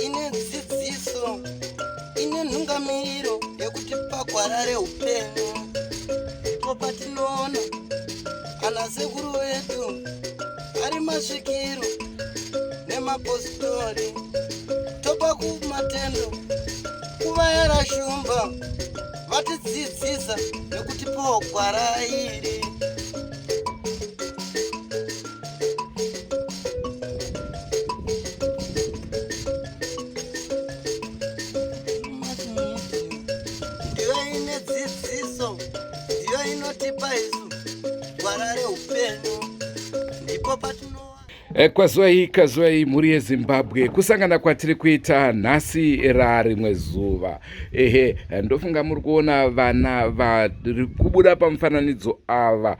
Ine dzidziso, ine nhungamiriro yekuti pagwara reupenyu ndipo patinoona ana sekuru vedu ari masvikiro nemapositori, topa kumatendo kuvayara shumba vatidzidzisa nekutipawo gwara iri. Ndiyo ine dzidziso, ndiyo inotipa isu gwara reupenyu, ndipo patino Kwazwai kazwai mhuri yeZimbabwe, kusangana kwatiri kuita nhasi rarimwe zuva. Ehe, ndofunga muri kuona vana vari kubuda pamufananidzo ava.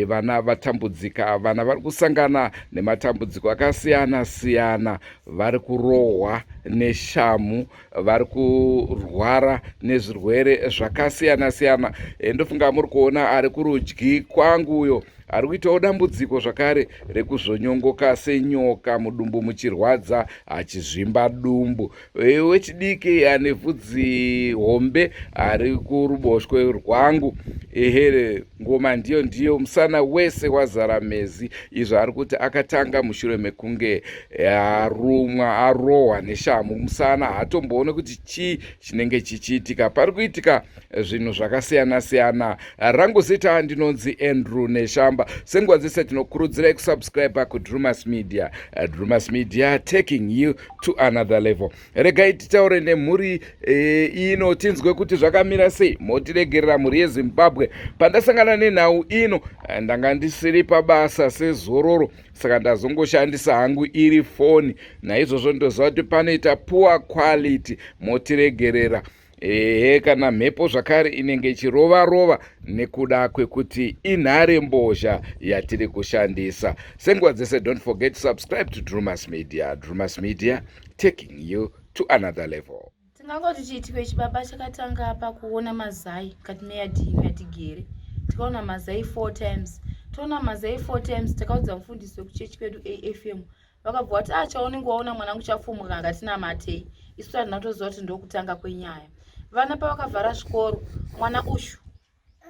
Vana vatambudzika, vana vari kusangana nematambudziko akasiyana siyana, vari kurohwa neshamhu, vari kurwara nezvirwere zvakasiyana siyana. Ndofunga muri kuona ari kurudyi kwangu uyo ari kuitawo dambudziko zvakare rekuzvonyongoka senyoka, mudumbu muchirwadza, achizvimba dumbu. Wechidiki ane vhudzi hombe ari kuruboshwe rwangu, ehe, ngoma ndiyo ndiyo, musana wese wazara mezi. Izvo ari kuti akatanga mushure mekunge arumwa, arohwa neshamhu musana, haatomboone kuti chii chinenge chichiitika. Pari kuitika zvinhu zvakasiyana siyana. Rangu zita ndinonzi Andrew Neshamba. Senguva dzese tinokurudzirai kusubscribe kuDrumas Media. Drumas Media, taking you to another level. Regai titaure nemhuri ino tinzwe kuti zvakamira sei. Motiregerera mhuri yeZimbabwe, pandasangana nenhau ino ndanga ndisiri pabasa sezororo, saka ndazongoshandisa hangu iri foni, naizvozvo ndoziva kuti panoita poor quality, motiregerera. Ehe, kana mhepo zvakare inenge ichirova rova nekuda kwekuti inhare mbozha yatiri kushandisa. Senguva dzese, don't forget to subscribe to Drumas Media. Drumas Media, taking you to another level. Tingangoti chiitiko ichi baba chakatanga pakuona mazai mukati meyadhi ino yatigere. Tikaona mazai 4 times, toona mazai 4 times. Takaudza mufundisi wekuchechi kwedu AFM, vakabva vati, "Ah, chaunenge waona mwanangu chafumuka, ngatinamatei." Isu hatina kutoziva kuti ndokutanga kwenyaya. Vana pavakavhara zvikoro, mwana ushu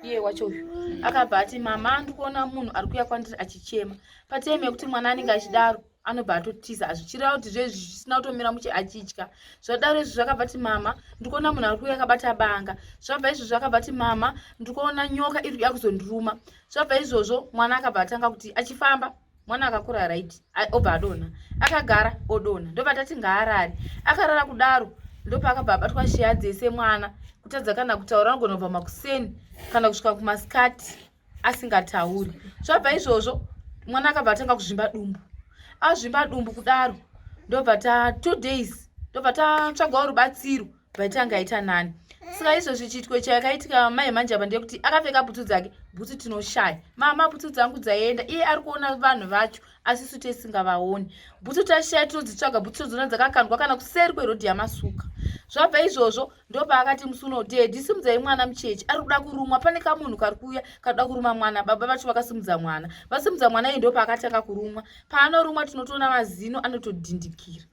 iye wacho uyu akabva ati, "Mama, ndikuona munhu ari kuuya kwandiri achichema." Patime yekuti mwana anenge achidaro, anobva atotiza, zvichireva kuti zvezvi zvisina kutomira muche, achitya. Zvadaro izvi zvakabva ti, "Mama, ndikuona munhu ari kuuya akabata banga." Zvabva izvo zvakabva ti, "Mama, ndikuona nyoka iri kuuya kuzondiruma." Zvabva izvozvo mwana akabva atanga kuti achifamba, mwana akakura right, obva adonha, akagara odonha. Ndobva tati ngaarare. Akarara kudaro, ndopaakabva abatwa sheya dzese, mwana kutadza kana kutaura. Anogona kubva makuseni kana kusvika kumasikati asingatauri. Zvabva izvozvo mwana akabva atanga kuzvimba dumbu. Azvimba dumbu kudaro, ndobva ta 2 days, ndobva tatsvagawo rubatsiro, bvaitanga aita nani. Saka izvozvi chiitiko chakaitika mai manje apa ndeyekuti akapfeka bhutsu dzake, bhutsu tinoshaya. "Mama, bhutsu dzangu dzaenda." Iye ari kuona vanhu vacho, asi isu tesingavaoni. Bhutsu tashaya, tinodzitsvaga bhutsu, todziona dzakakandwa kana kuseri kwerodhi yamasuka. Zvabva izvozvo ndopaakati musi uno, "Daddy, simudzai mwana muchechi, ari kuda kurumwa, pane kamunhu kari kuuya karikuda kuruma mwana." Baba vacho vakasimudza mwana. Vasimudza mwana iye, ndopaakatanga kurumwa. Paanorumwa, tinotoona mazino anotodhindikira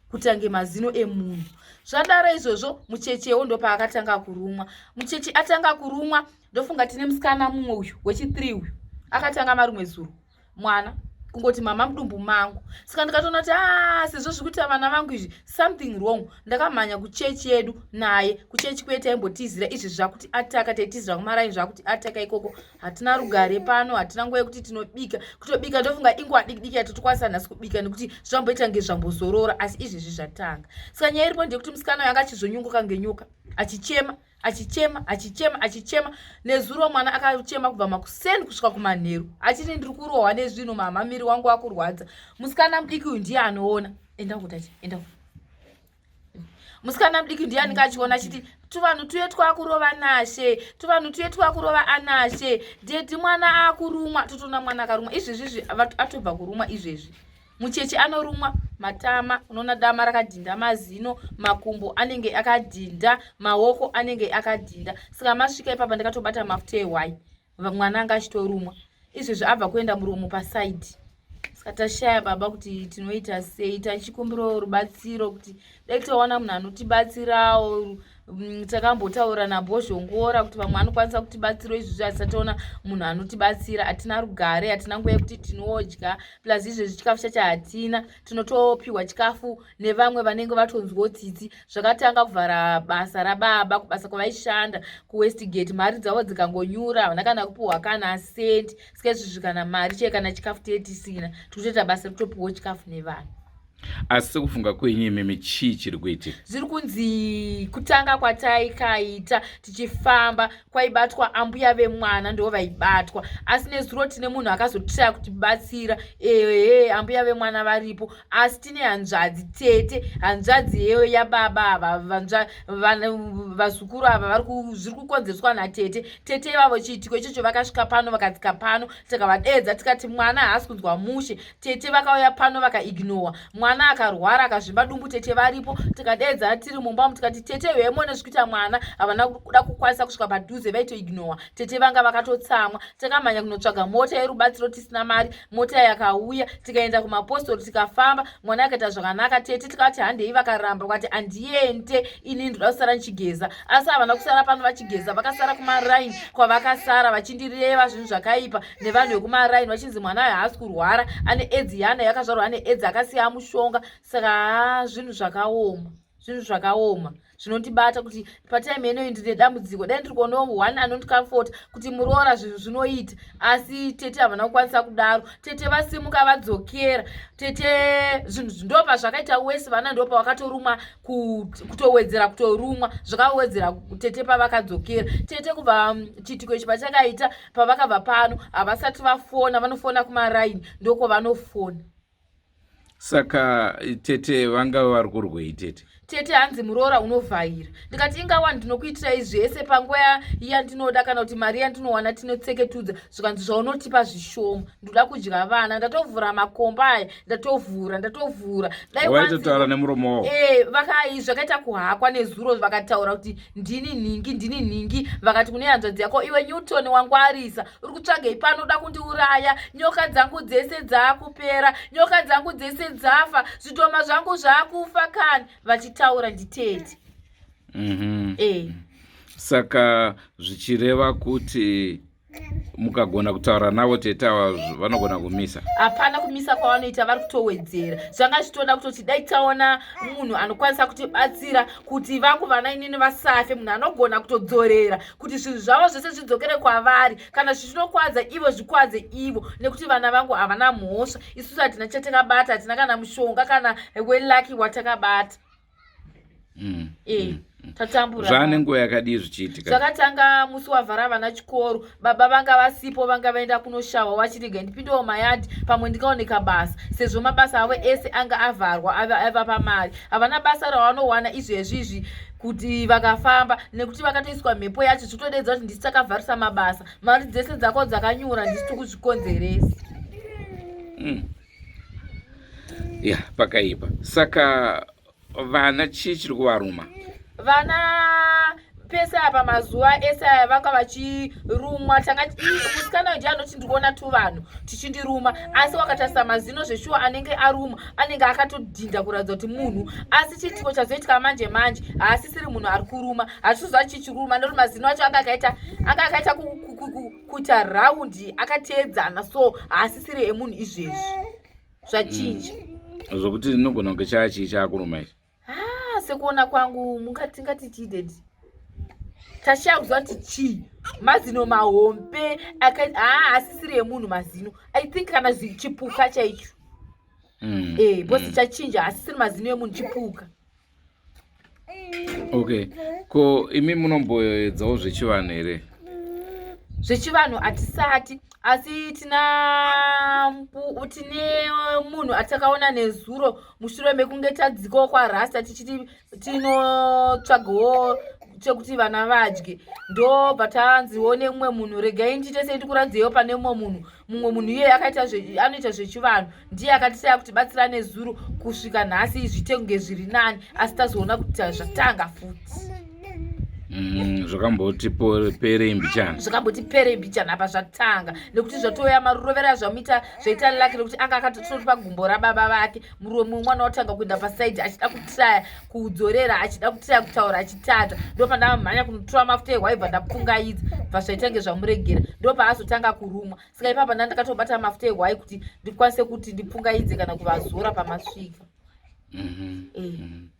kutange mazino emunhu. Zvadaro izvozvo muchechewo ndopaakatanga kurumwa. Mucheche atanga kurumwa, ndofunga tine musikana mumwe uyu wechi3 uyu akatanga marumwe zuro, mwana kungoti, "Mama, mudumbu mangu." Saka ndikatoona kuti a sezvo zviri kuita vana vangu izvi, something wrong. Ndakamhanya kuchechi yedu naye, kuchechi kwedu taimbotizira izvi zvakuti ataka, taitizira kumaraini, zvakuti ataka ikoko. Hatina rugare pano, hatina nguva yekuti tinobika, kutobika ndofunga inguva diki diki yatotokwanisa nhasi kubika, nekuti zvamboita nge zvambozorora, asi izvezvi zvatanga. Saka nyaya iripo ndeyekuti musikana uyo anga achizonyunguka ngenyoka, achichema, achichema, achichema, achichema. Nezuro mwana akachema kubva makuseni kusvika kumanheru, achiti, "Ndiri kurohwa nezvinhu mama, miri wangu wakurwadza." Musikana mudiki uyu ndiye anoona. Enda kutachi, enda. Musikana mudiki ndiye anenge achiona achiti, "Tuvanhu tuye twakurova Nashe, tuvanhu tuye twakurova Anashe, daddy, mwana akurumwa." Totoona mwana akarumwa izvezvizvi, atobva kurumwa izvezvi. Mucheche anorumwa matama, unoona dama rakadhinda mazino, makumbo anenge akadhinda, maoko anenge akadhinda. Saka masvika ipapa ndakatobata mafuta ehwai. Mwana anga achitorumwa. Izvezvi abva kuenda muromo pasaidi. Saka tashaya baba kuti tinoita sei, tachikumbirawo rubatsiro kuti dai tawana munhu anotibatsirawo. Takambotaura nabhozhongora kuti vamwe anokwanisa kutibatsira, izvozvi hatisati taona munhu anotibatsira. Hatina rugare, hatina nguva yekuti tinodya, plus izvezvi chikafu chacho hatina, tinotopiwa chikafu nevamwe vanenge vatonzwawo tsitsi. Zvakatanga kuvhara basa rababa kubasa kwavaishanda kuWestgate, mari dzavo dzikangonyura, havana kana kupiwa kana sendi. Saka izvizvi kana mari chee kana chikafu tee tisina, tikutoita basa rekutopiwawo chikafu nevanhu. Asi sekufunga kwenyu imimi, chii chiri kuitika? Zviri kunzi kutanga kwataikaita tichifamba kwaibatwa ambuya vemwana, ndo vaibatwa, asi nezuro tine munhu akazotiraya kutibatsira. Ehe, ambuya vemwana varipo, asi tine hanzvadzi, tete, hanzvadzi yeyo yababa ava, vazukuru ava zviri kukonzereswa natete. Tete ivavo, chiitiko ichocho vakasvika pano, vakadzika pano, tikavadeedza tikati mwana haasi kunzwa mushe. Tete vakauya pano vakaignowa mwana, akarwara akazvimba dumbu. Tete varipo, tikadeedzana tiri mumba umu, tikati tete hemone zvikuita mwana, havana kuda kukwanisa kusvika padhuze, vaitoignowa. Tete vanga vakatotsamwa. Takamhanya kunotsvaga mota yerubatsiro tisina mari. Mota yakauya, tikaenda kumapostori, tikafamba, mwana akaita zvakanaka. Tete tikati handei, vakaramba, vakati handiende ini, ndoda kusara ndichigeza. Asi havana kusara pano vachigeza, vakasara kumaraini kwavakasara vachindireva zvinhu zvakaipa nevanhu vekumaraini, vachinzi mwana ayo haasi kurwara, ane edzi, yana yakazvarwa ane edzi, akasiya mushonga. Saka haa, zvinhu zvakaoma, zvinhu zvakaoma zvinondibata kuti patime inoyi ndine dambudziko. Dai ndiri kuonawo one anondicomfort kuti muroora zvinhu zvinoita, asi tete havana kukwanisa kudaro. Tete vasimuka vadzokera. Tete zvinhu ndopa zvakaita wese, vana ndopa vakatorumwa, kutowedzera kutorumwa zvakawedzera tete pavakadzokera. Tete kubva chiitiko ichi pachakaita, pavakabva pano havasati vafona, vanofona kumaraini, ndokwavanofona. Saka tete vangave vari kurwei tete? Tete hanzi muroora unovhaira. Ndikati ingawa ndinokuitirai zvese panguva yandinoda, kana kuti mari yandinowana tinotseketudza. Zvikanzi zvaunotipa zvishoma, ndoda kudya vana, ndatovhura makomba aya, ndatovhura, ndatovhura. Waitotaura nemuromo wavo? E, vakai zvakaita kuhakwa nezuro, vakataura kuti ndini nhingi, ndini nhingi. Vakati kune hanzvadzi yako, iwe Newton, wangwarisa, uri kutsvagei pano, uda kundiuraya, nyoka dzangu dzese dzaakupera, nyoka dzangu dzese dzafa, zvidhoma zvangu zvaakufa kani. Vachitaura nditete. E. Saka zvichireva kuti mukagona kutaura navo tete ava, vanogona kumisa? Hapana kumisa kwavanoita, vari kutowedzera. Zvanga zvitoda kutoti dai taona munhu anokwanisa kutibatsira kuti vangu vana inini vasafe, munhu anogona kutodzorera kuti zvinhu zvavo zvese zvidzokere kwavari. Kana zvichinokwadza ivo, zvikwadze ivo, nekuti vana vangu havana mhosva. Isusu hatina chatakabata, hatina kana mushonga kana welaki watakabata. E, tatambura. Zvaane nguva yakadii zvichiitika? Zvakatanga musi wavhara vana chikoro. Baba vanga vasipo, vanga vaenda kunoshawa, vachirega ndipindewo mayadhi pamwe ndikaoneka basa, sezvo mabasa avo ese anga avharwa, ava pamari havana basa ravanowana izvezvi izvi kuti vakafamba, nekuti vakatoiswa mhepo yacho, zvitodedza kuti ndisi takavharisa mabasa, mari dzese dzako dzakanyura, ndisi tikuzvikonzeresa. Ya, pakaipa. Saka vana chii chiri kuvaruma? Vana pese apa, mazuva ese aya vanga vachirumwa. Tanga musikana uyu ndiye anoti ndikuona tuvanhu tichindiruma, asi wakatarisa mazino zveshuwa anenge aruma anenge akatodhinda kuratidza kuti munhu. Asi chiitiko chazoitika manje manje, haasisiri munhu ari kuruma, hatisiziva chii chiri kuruma, nekuti mazino acho anga akaita kuita raundi akateedzana, so haasisiri emunhu izvezvi, zvachinja. Zvokuti inogona kunge chaa chii chaakuruma ichi? Ah, sekuona kwangu tingati chii daddy? Tashaya kuziva kuti chii. Mazino mahombe haa, asisiri emunhu mazino. I think kana chipuka chaicho. E, because chachinja, asisiri mazino emunhu, chipuka. Okay, ko imi munomboedzawo zvechivanhu here? Zvechivanhu hatisati, asi tina tine munhu atakaona nezuro mushure mekunge tadzikawo kwarasta tichiti tinotsvagawo chekuti vana vadye, ndobva tanziwo nemumwe munhu, regai ndiite sei, ndikuradzewo pane mumwe munhu. Mumwe munhu iyeye akaita anoita zvechivanhu, ndiye akatisaya kutibatsira nezuro kusvika nhasi zviite kunge zviri nani, asi tazoona kuti zvatanga futi. Mm, zvakamboti perei mbichana zvakamboti perei mbichana apa zvatanga nekuti zvatouya marovero azvamuita zvaita laki nekuti anga akatotori pagumbo rababa vake muromo wemwana watanga kuenda pasaidi achida kutraya kudzorera achida kutraya kutaura achitadza ndopandamhanya kunotora mafuta ehwaibva ndapfungaidza bva zvaitange zvamuregera ndopaazotanga kurumwa saka ipapa ndandakatobata mafuta ehwai kuti ndikwanise kuti ndipfungaidze kana kuvazora pamasvika mm -hmm. e. mm -hmm.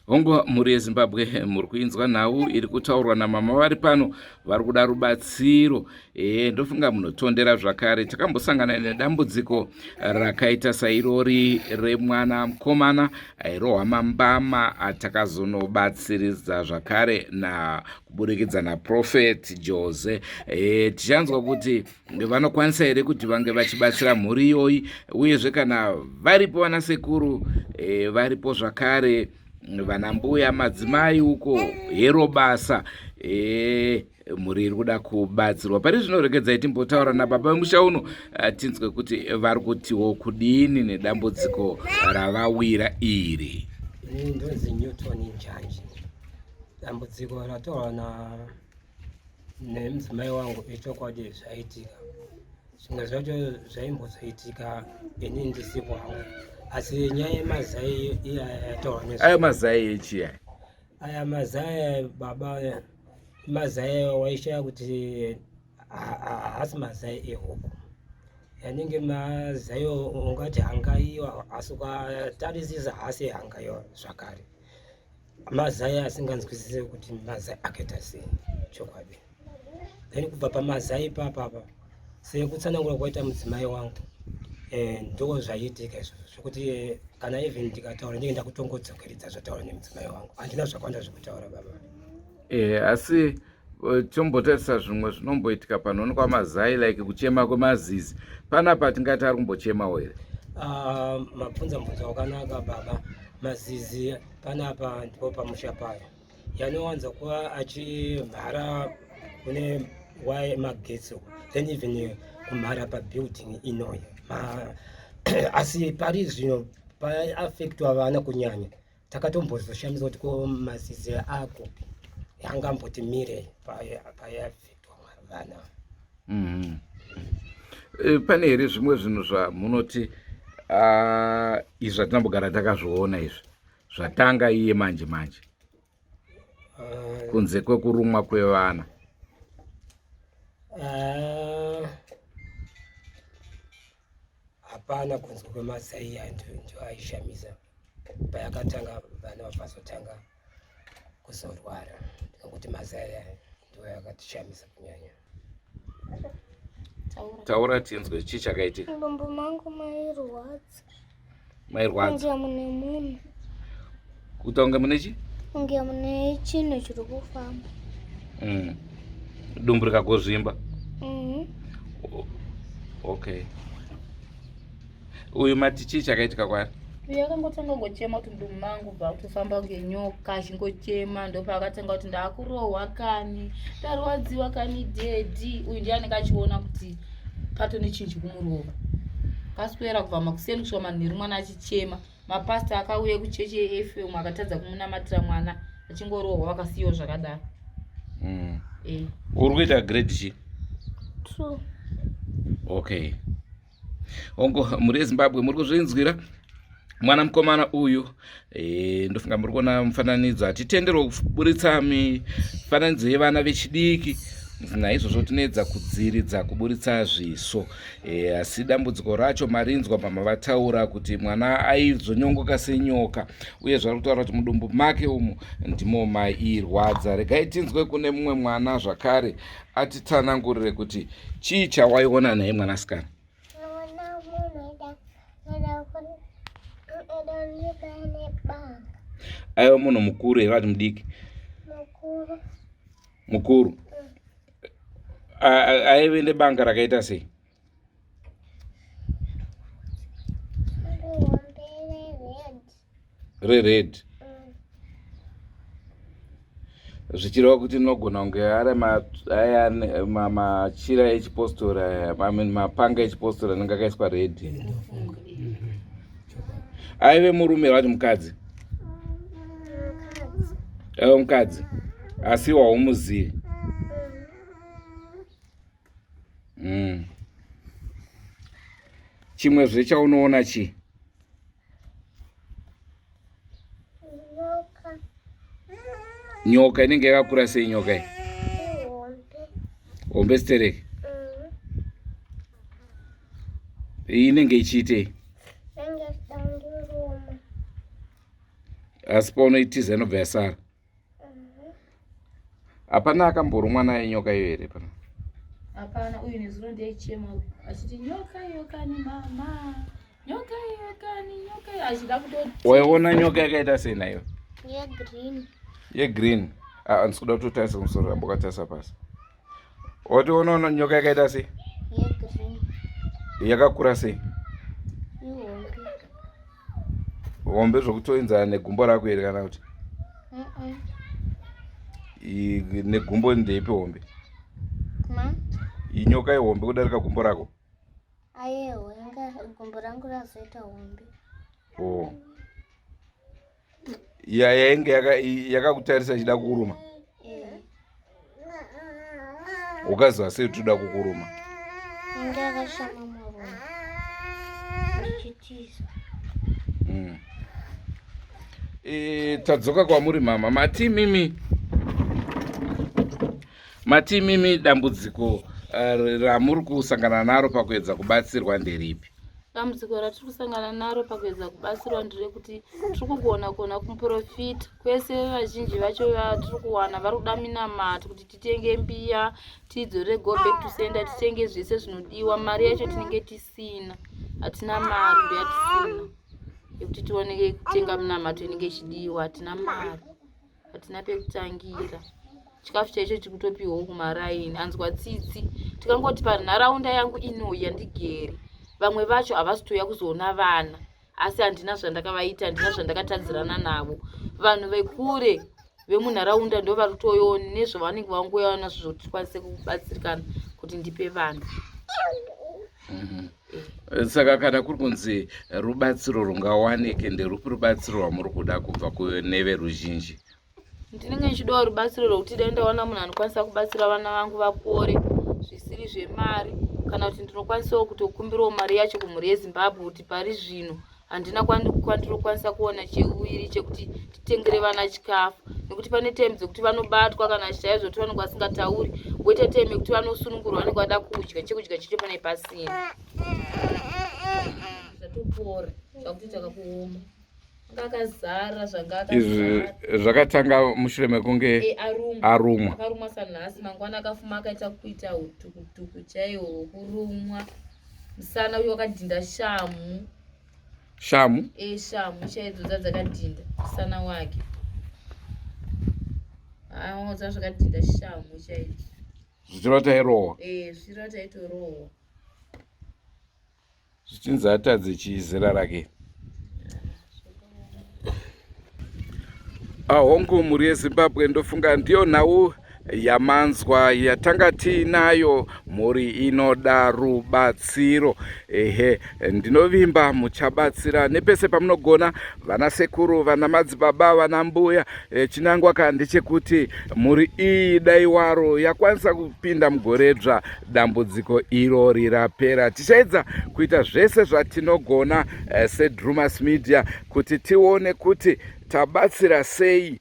Hongu mhuri yeZimbabwe muri kuinzwa nhau iri kutaurwa namama vari pano vari kuda rubatsiro. E, ndofunga munotondera zvakare takambosangana nedambudziko rakaita sairori remwana mukomana airohwa mambama atakazonobatsiridza zvakare na kuburikidza naProphet Jose. E, tichanzwa kuti vanokwanisa here kuti vange vachibatsira mhuri iyoyi uyezve kana varipo vana sekuru e, varipo zvakare vana mbuya madzimai uko hero basa e, mhuri iri kuda kubatsirwa pari zvino regedzai timbotaura nababa vemusha uno eh, tinzwe kuti vari kutiwo kudini nedambudziko ravawira iri ndonzi newton njanji dambudziko rataurwa na nemudzimai wangu ichokwadi zvaitika zvimwe zvacho zvaimbozoitika ini ndisipo hangu asi nyaya yemazai iya yataurwa nezva ayo mazai echii aya aya mazai baba mazai waishaya kuti haasi mazai ehuku anenge mazai ungati hangaiwa asi ukatarisisa haasi hangaiwa zvakare mazai asinganzwisise kuti mazai akaita sei chokwadi then kubva pamazai ipapapa sekutsanangura kwaita mudzimai wangu eh, ndo zvaiitika izvozvo zvekuti eh, kana even ndikataura ndinge ndakutongodzokeredza zvataura nemudzimai wangu handina zvakawanda zvekutaura baba eh, asi tombotarisa zvimwe zvinomboitika panoonekwa mazai like kuchema kwemazizi panapa tingati ari kumbochemawo here ah, mabvunza mubvunzo wakanaka baba mazizi panapa ndipo pamusha payo yanowanza kuva achimhara kune waye magetsi uko then even kumhara pabuilding inoyi asi pari zvino paaffectwa vana kunyanya takatombozoshamiswa kuti ko mazizi akupi angamboti mire paiafektwa vana mm -hmm. Pane here zvimwe zvinhu zvamunoti ah, izvi zvatinambogara takazviona izvi zvatanga iye manje manje ah. kunze kwekurumwa kwevana ah. Hapana kunzwa kwemazai ndio aishamisa payakatanga vana vapazotanga kuzorwara ndikakuti mazai aya ndiwo yakatishamisa kunyanya. Taura tinzwe chii chakaitika. Mudumbu mangu mairwadza. Mairwadza. Kunge mune munhu. Kuita kunge mune chi? Kunge mune chinhu chiri kufamba. Mm. Dumbu rikagozvimba. Mm -hmm. Okay. Uyu mati chii chakaitika kwaari? Uyu akangotanga kungochema kuti mudumbu mangu bva kutofamba kunge nyoka achingochema ndopaakatanga kuti ndakurohwa kani ndarwadziwa kani dedi uyu ndiye anenge achiona kuti pato nechinhu chikumurova kaswera kubva makuseni kusvika manheru mwana achichema mapasta akauya kuchechi yefm akatadza kumunamatira mwana achingorohwa vakasiyiwa zvakadaro mm. e. uri kuita grade chi True. Okay hongu mhuri yezimbabwe muri kuzvinzwira mwana mukomana uyu e, ndofunga muri kuona mufananidzo hatitenderwe kuburitsa mifananidzo yevana vechidiki naizvozvo tinoedza kudziridza kuburitsa zviso e, asi dambudziko racho marinzwa mama vataura kuti mwana aizonyongoka senyoka uye zvari kutaura kuti mudumbu make umu ndimo mairwadza regai tinzwe kune mumwe mwana zvakare atitsanangurire kuti chii chawaiona naye mwanasikana aiwa munhu mukuru here vati mudiki mukuru mm. Aive nebanga rakaita sei rered zvichireva kuti inogona kunge ari aya machira echipostori aya mapanga echipostori anenge akaiswa red aive murume vati mukadzi aive mukadzi. Asi waumuzivi? Chimwe zvechaunoona chii? Nyoka. Nyoka inenge yakakura sei nyoka iyi? Hombe stereki. Iyi inenge ichiitei? Asi paunoitiza inobva yasara. Hapana akamborumwa naye nyoka iyo here pana? Hapana, uyu nezuro ndeichema uyu achiti nyoka iyo kani mama, nyoka iyo kani, nyoka iyo achida kuto. Waiona nyoka yakaita sei naiwe? Yegreen. Yegreen. Ah, handisi kuda kutotarisa musoro ramba wakatarisa pasi. Wati unoona nyoka yakaita sei? Yegreen. Yakakura sei? Ihombe. Hombe zvokutoenzana negumbo rako here kana kuti? Negumbo ndeipi hombe? Ma? Inyoka ihombe kudarika gumbo rako? Ayewa, inga gumbo rangu razoita hombe. Oh. Ya yainge yakakutarisa ichida kukuruma? Eh. Ukaziva sei kuti toda kukuruma? Inge yakashama muromo. Ndichitiza. E, tadzoka kwamuri mama. Mati mimi mati mimi dambudziko ramuri kusangana naro pakuedza kubatsirwa nderipi? Dambudziko ratiri kusangana naro pakuedza kubatsirwa nderekuti tiri kugona kuona kumuprofita kwese, vazhinji vacho vatiri kuwana vari kuda minamato kuti titenge mbiya, tidzore go back to sender, titenge zvese zvinodiwa. Mari yacho tinenge tisina, hatina mari, ndoyatisina yekuti tioneke kutenga minamato inenge ichidiwa. Hatina mari, hatina pekutangira. Chikafu chaicho tiri kutopiwawo kumaraini. Anzwa tsitsi tikangoti panharaunda yangu inoyi yandigere, vamwe vacho havasi touya kuzoona vana, asi handina zvandakavaita, handina zvandakatadzirana navo. Vanhu vekure vemunharaunda ndo vari kutoiwo nezvavanenge vangoya nazvo zvokuti tikwanise kubatsirikana kuti ndipe vana. Saka kana kuri kunzi rubatsiro rungawanike, nderupi rubatsiro rwamuri kuda kubva kune veruzhinji? Ndinenge ndichidawo rubatsiro rwekuti dai ndawana munhu anokwanisa kubatsira vana vangu vapore zvisiri zvemari, kana kuti ndinokwanisawo kutokumbirawo mari yacho kumhuri yeZimbabwe, kuti pari zvino handina kwandinokwanisa kuwana cheuwiri chekuti titengere vana chikafu, nekuti pane time dzekuti vanobatwa kana chaizvo kuti vanenge vasingatauri, voita time yekuti vanosunungurwa, vanenge vada kudya, chekudya chacho pane pasina. Zvatopora zvakutoita kakuoma, akazara zvanga. Izvi zvakatanga mushure mekunge arumwa. Arumwa. Akarumwa sanhasi, mangwana akafuma akaita kuita utukutuku chaiwo hwokurumwa musana uyo wakadhinda shamu. Shamu? E, shamu chaidzo dzadzakadhinda musana wake, aodza zvakadhinda shamu chaidzo. Zvichireva tairohwa? E, zvichireva taitorohwa. Zvichinzi atadze chizera rake. Ahongu, mhuri yeZimbabwe, ndofunga ndiyo nhau yamanzwa yatanga tiinayo. Mhuri inoda rubatsiro. Ehe, ndinovimba muchabatsira nepese pamunogona, vana sekuru, vana madzibaba, vana mbuya. Chinangwa ka ndechekuti mhuri iyi dai waro yakwanisa kupinda mugoredzva, dambudziko irori rapera. Tichaedza kuita zvese zvatinogona seDrumas Media kuti tione kuti tabatsira sei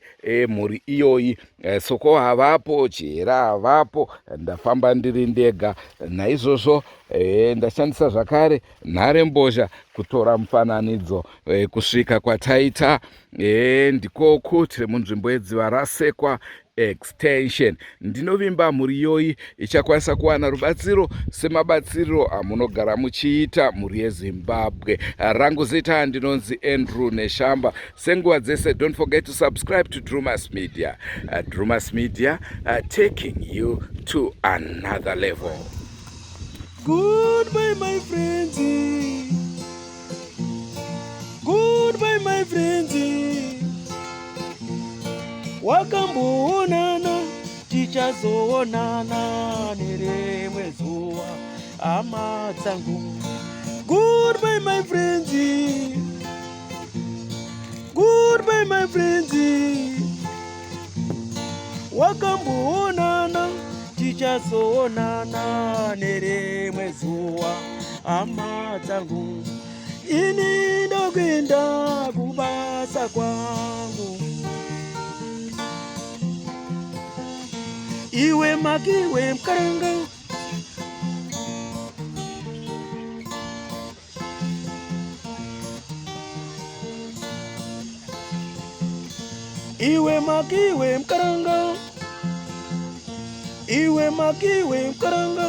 mhuri iyoyi. Soko havapo, Chihera havapo, ndafamba ndiri ndega. Naizvozvo ndashandisa zvakare nharembozha kutora mufananidzo. Kusvika kwataita ndikoku, tiri munzvimbo yeDziva Rasekwa Extension. Ndinovimba mhuri iyoyi ichakwanisa kuwana rubatsiro semabatsiro amunogara muchiita, mhuri yeZimbabwe. Rangu zita ndinonzi Andrew Neshamba. Senguva dzese, don't forget to subscribe to Drumas Media. Drumas Media, taking you to another level. Goodbye, my friends. Goodbye, my friends. Wakamboonana, tichazoonana nerimwe zuva, hama dzangu. Goodbye, my friends. Goodbye, my friends. Wakamboonana, tichazoonana nerimwe zuva, hama dzangu. Ini ndokuenda kubasa kwangu. Iwe makiwe mukaranga. Iwe makiwe mukaranga. Iwe makiwe mukaranga.